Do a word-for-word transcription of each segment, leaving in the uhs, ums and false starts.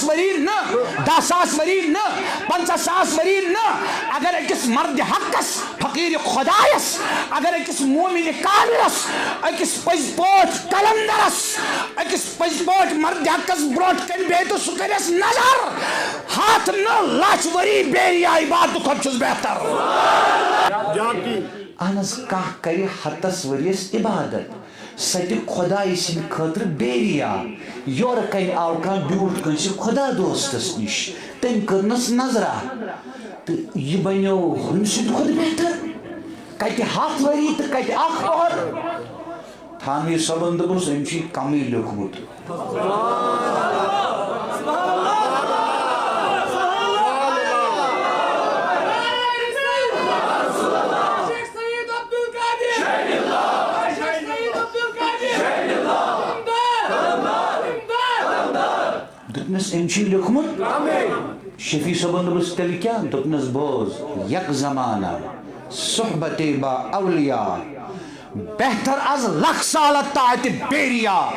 ؤری نہٕ، دَہ ساس ؤری نہٕ، پنٛژاہ ساس ؤری نہٕ، اگر أکِس مرد حقس، فقیٖر خۄدایس، اگر أکِس مومن کاملس، أکِس پٔزۍ پٲٹھۍ قلندرس، أکِس پٔزۍ پٲٹھۍ مرد حقس برونٛٹھ کنہِ بِہِتھ تہٕ سُہ کرٮ۪س نظر، ہتھ نہٕ، لچھ ؤری بیریا عبادتہٕ کھۄتہٕ چھُس بہتر۔ اہن حظ، کانٛہہ کرِ ہتس ؤرِیس عبادت، سۄ تہِ خۄدایہِ سٕنٛدِ خٲطرٕ بیریا۔ یورٕ کنہِ آو کانٛہہ بیوٗٹھ کٲنٛسہِ خۄدا دوستس نِش، تٔمۍ کٔرنس نظرا، تہٕ یہِ بنیو ہُمہِ سٕنٛدِ کھۄتہٕ بہتر۔ کتہِ ہتھ ؤری تہٕ کتہِ اکھ پۄہر۔ تھانوی صٲبن دوٚپُس، أمۍ چھُ یہِ کمٕے لیوٚکھمُت۔ دوٚپنَس، أمۍ چھُے لیوٚکھمُت؟ شفیع صٲبن دوٚپُس، تیٚلہِ کیٛاہ؟ دوٚپنَس، بوز، یک زمانہ صحبت با اولیاء بہتر از لکھ سالہ طاعت بیریا۔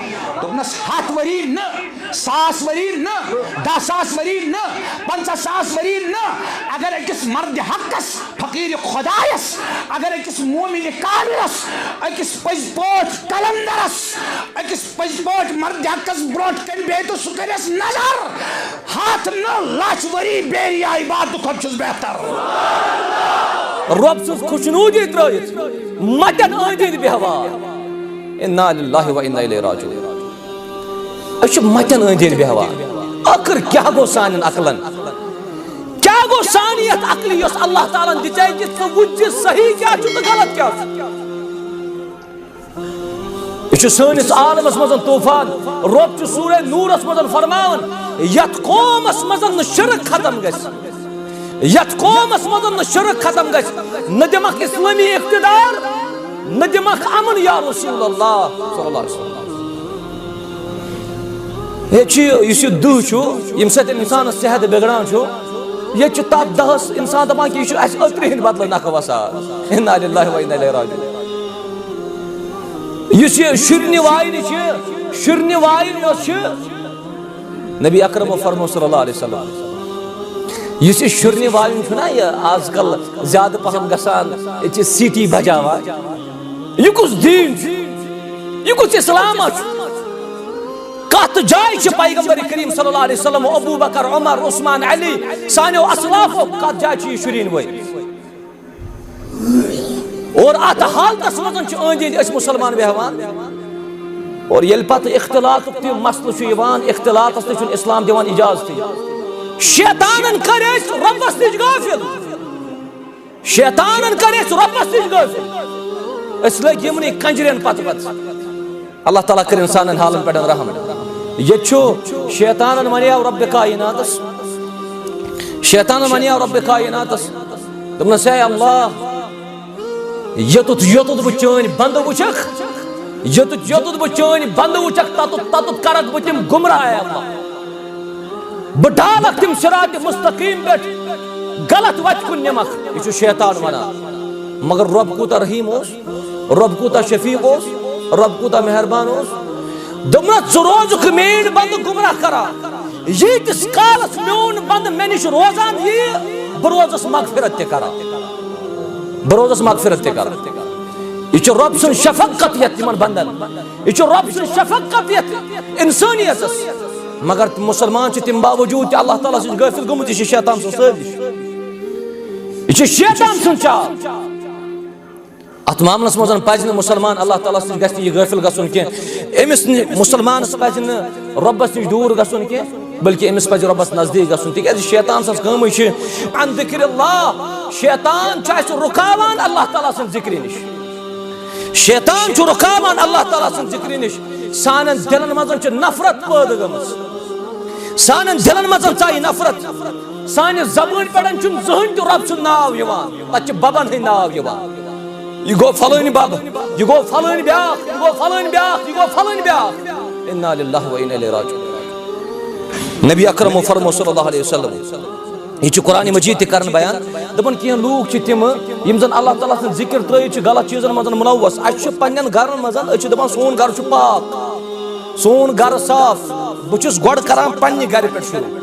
دوٚپنَس، ہتھ ؤری نہٕ، ساس ؤری نہٕ، دَہ ساس ؤری نہٕ، پنٛژاہ ساس ؤری نہٕ، اگر أکِس مرد حقس، فقیٖر خۄدایس، اگر أکِس مومن کاملس، أکِس پٔزۍ پٲٹھۍ قلندرس، أکِس پٔزۍ پٲٹھۍ مرد حقس برونٛٹھ کنہِ بِہِتھ تہٕ سُہ کرٮ۪س نظر، ہتھ نہٕ، لچھ ؤری بیریا عبادتہٕ کھۄتہٕ چھُس بہتر۔ رۄب سٕنٛز خوشنودی ترٲوِتھ متٮ۪ن أنٛدۍ أنٛدۍ بیہوان۔ انا للہ و انا الیہ راجعون۔ أسۍ چھِ متٮ۪ن أنٛدۍ أنٛدۍ بیہوان۔ ٲخٕر کیٛاہ گوٚو سانٮ۪ن عقلن؟ کیٛاہ گوٚو سانہِ یتھ عقلہِ یۄس اللہ تعالیٰ ہن دِژے کہِ ژٕ وُچھ زِ صحیح کیٛاہ چھُ تہٕ غلط کیٛاہ چھُ؟ یہِ چھُ سٲنِس عالمس منٛز طوفان۔ رۄب چھُ سورہ نوٗرس منٛز فرماوان، یتھ قومس منٛز نہٕ شرک ختم گژھِ، یتھ قومس منٛز نہٕ شرک ختم گژھِ، نہ دِمکھ اسلٲمی اقتدار، نہ دِمکھ امن یا رسول اللہ صلی اللہ علیہ وسلم۔ ییٚتہِ چھُ یہِ، یُس یہِ دٕہ چھُ، ییٚمہِ سۭتۍ اِنسانَس صحت بِگڑان چھُ، ییٚتہِ چھُ تَتھ دَہَس اِنسان دَپان کہِ یہِ چھُ اَسہِ أترِ ہِنٛدِ بدلہٕ نَکھٕ وَسان۔ اِنا لِلّٰہِ وَ اِنا اِلَیہِ راجِعوٗن۔ یُس یہِ شُرنہِ واینہِ چھِ، شُرنہِ واینہِ یۄس چھِ، نبی اکرمو فرمو صلی اللہ علیہ وسلم، یُس یہِ شُرنہِ واینہِ چھُنہ یہِ آز کل زیادٕ پَہَم گژھان، ییٚتہِ چھِ سیٹی بجاوان، یہِ کُس دیٖن چھُ؟ یہِ کُس اِسلام چھُ؟ کتھ جایہِ چھِ پیغمبر کریم صلی اللہ علیہ وسلم، ابو بکر، عمر، عثمان، علی، سانیو اسلافو کتھ جایہِ چھِ یہِ شُرِنۍ وٲے؟ اور اتھ حالتس منٛز چھِ أنٛدۍ أنٛدۍ أسۍ مُسلمان بیہوان۔ اور ییٚلہِ پتہٕ اختلاطُک تہِ مسلہٕ چھُ یِوان، اختلاطس تہِ چھُنہٕ اسلام دِوان اجازتٕے۔ شیطانن کٔرۍ أسۍ رۄبس نِش غٲفِل۔ شیطانن کٔرۍ أسۍ رۄبس نِش غٲفِل۔ أسۍ لٔگۍ یِمنٕے کنجرٮ۪ن پتہٕ پتہٕ۔ اللہ تعالیٰ کٔرِنۍ سانٮ۪ن حالن پٮ۪ٹھ رحم۔ ییٚتہِ چھُ شیطانن ونیاو رۄبِ کائناتس، شیطانن ونیاو رۄبِ کائناتس، دوٚپنس، اے اللہ، یوٚتُتھ یوٚتُتھ بہٕ چٲنۍ بندٕ وٕچھکھ، یوٚتُتھ یوٚتُتھ بہٕ چٲنۍ بندٕ وٕچھکھ، تتُتھ تتُتھ کرکھ بہٕ تِم گمراہ، اے اللہ۔ بہٕ ڈالکھ تِم صراط مستقیم پٮ۪ٹھ، غلط وتہِ کُن نِمکھ۔ یہِ چھُ شیطان ونان۔ مگر رۄب کوٗتاہ رحیم اوس، رۄب کوٗتاہ شفیق اوس، رۄب کوٗتاہ مہربان اوس۔ دوٚپمس، ژٕ روزُکھ میٲنۍ بندٕ گمراہ کران۔ ییٖتِس کالس میون بندٕ مےٚ نِش روزان یِیہِ، بہٕ روزس مغفرت تہِ کران۔ بہٕ روزس مغفرت تہِ کران۔ یہِ چھُ رۄب سٕنٛز شفقت یتھ تِمن بندن۔ یہِ چھُ رۄب سٕنٛز شفقت یتھ انسٲنیتس۔ مگر مُسلمان چھِ تَمہِ باوجوٗد تہِ اللہ تعالیٰ سٕنٛدۍ غٲفِل گٔمٕتۍ۔ یہِ چھِ شیطان سٕنٛز سٲزِش۔ یہِ چھِ شیطان سٕنٛز چال۔ اتھ معاملس منٛز پزِ نہٕ مُسلمان، اللہ تعالیٰ سٕنٛدۍ گژھِ نہٕ یہِ غٲفِل گژھُن کینٛہہ۔ أمِس نہِ-، مُسلمانس پزِ نہٕ رۄبس نِش دوٗر گژھُن کینٛہہ، بلکہِ أمِس پزِ رۄبس نزدیٖک گژھُن، تِکیازِ شیطان سٕنٛز کٲمٕے چھِ عن ذکر اللہ۔ شیطان چھُ اَسہِ رُکاوان اللہ تعالیٰ سٕنٛز ذِکرِ نِش۔ شیطان چھُ رُکاوان اللہ تعالیٰ سٕنٛز ذِکرِ نِش۔ سانٮ۪ن دِلن منٛز چھِ نفرت پٲدٕ گٔمٕژ۔ سانٮ۪ن دِلن منٛز ژایہِ نفرت۔ سانہِ زبٲنۍ پٮ۪ٹھ چھُنہٕ زٕہٕنۍ تہِ رۄب سُنٛد ناو یِوان۔ تَتہِ چھِ بَبَن ہٕنٛدۍ ناو یِوان۔ یہِ گوٚو فلٲنۍ بَب، یہِ گوٚو فلٲنۍ بیٛاکھ، یہِ گوٚو فلٲنۍ بیٛاکھ، یہِ گوٚو فلٲنۍ بیٛاکھ۔ انا للہ و انا الیہ راجعون۔ نبی اکرم فرمو صلی اللہ علیہ وسلم، یہِ چھُ قرآن مجید تہِ کران بیان، دَپان کینٛہہ لوٗکھ چھِ تِم، یِم زَن اللہ تعالیٰ سٕنٛز ذِکِر ترٛٲوِتھ چھِ غلط چیٖزن منٛز مُلوث۔ اَسہِ چھُ پننٮ۪ن گرن منٛز، أسۍ چھِ دَپان سون گرٕ چھُ پاک۔ سون گرٕ صاف، بہٕ چھُس گۄڈٕ کران پننہِ گرِ پٮ۪ٹھ شروع۔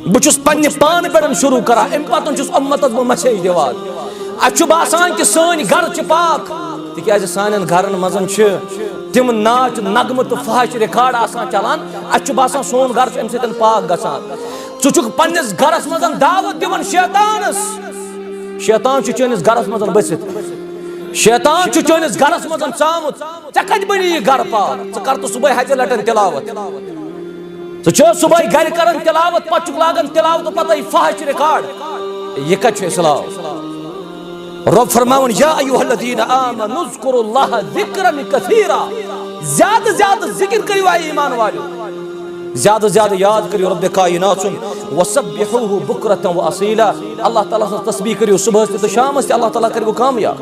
بہٕ چھُس پننہِ پانہٕ پٮ۪ٹھ شروع کران، امہِ پتہٕ چھُس امتس بہٕ مسیج دِوان۔ اسہِ چھُ باسان کہِ سٲنۍ گرٕ چھِ پاک، تِکیازِ سانٮ۪ن گرن منٛز چھِ تِم ناچ نغمہٕ تہٕ فحش ریکارڈ آسان چلان۔ اسہِ چھُ باسان سون گرٕ چھُ امہِ سۭتۍ پاک گژھان۔ ژٕ چھُکھ پننِس گرس منٛز دعوت دِوان شیطانس۔ شیطان چھُ چٲنِس گرس منٛز بٔسِتھ۔ شیطان چھُ چٲنِس گرس منٛز ژامُت۔ ژےٚ کتہِ بنی یہِ گرٕ پاک؟ ژٕ کر تہٕ صبحٲے ہتہِ لٹن تلاوت۔ ژٕ چھُکھ صبحٲے گرِ کران تلاوت، پتہٕ چھُکھ لاگان تلاوت، پتہٕ یہِ فحش ریکارڈ۔ یہِ کتہِ چھُ اسلام؟ رب فرماوان، یا ایھا الذین آمنوا اذکروا اللہ ذکرا کثیرا۔ زیادٕ زیادٕ ذکر کٔرِو، اے ایمان والیو۔ زیادٕ زیادٕ یاد کٔرِو رب کائنات سُنٛد۔ وسبحوہ بکرة و اصیلا۔ اللہ تعالیٰ سٕنٛز تسبیح کٔرِو صبحس تہِ تہٕ شامس تہِ، اللہ تعالیٰ کٔرِو کامیاب۔